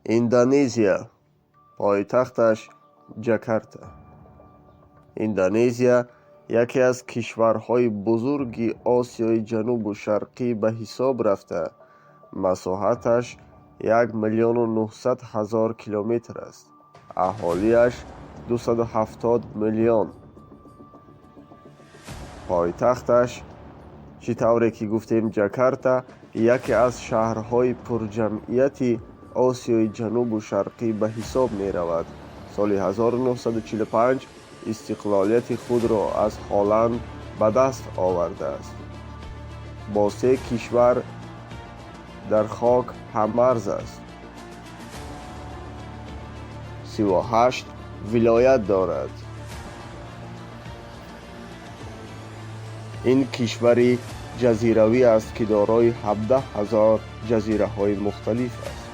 Индонезия. Пойтахташ Ҷакарта. Индонезия яке аз кишварҳои бузурги Осиёи Ҷанубу Шарқӣ ба ҳисоб рафта, масоҳаташ 1 900 000 километр аст. Аҳолиаш 270 миллион. Пойтахташ, чӣ тавре ки гуфтем, Ҷакарта, яке аз шаҳрҳои пурҷамъияти Осиёи Ҷанубу Шарқӣ ба ҳисоб меравад. Соли 1945 истиқлолияти худро аз Ҳолланд ба даст овардааст. Бо се кишвар дар хок ҳаммарз аст. 38 вилоят дорад. Ин кишвари ҷазиравӣ аст, ки дорои 17 000 ҷазираҳои мухталиф аст.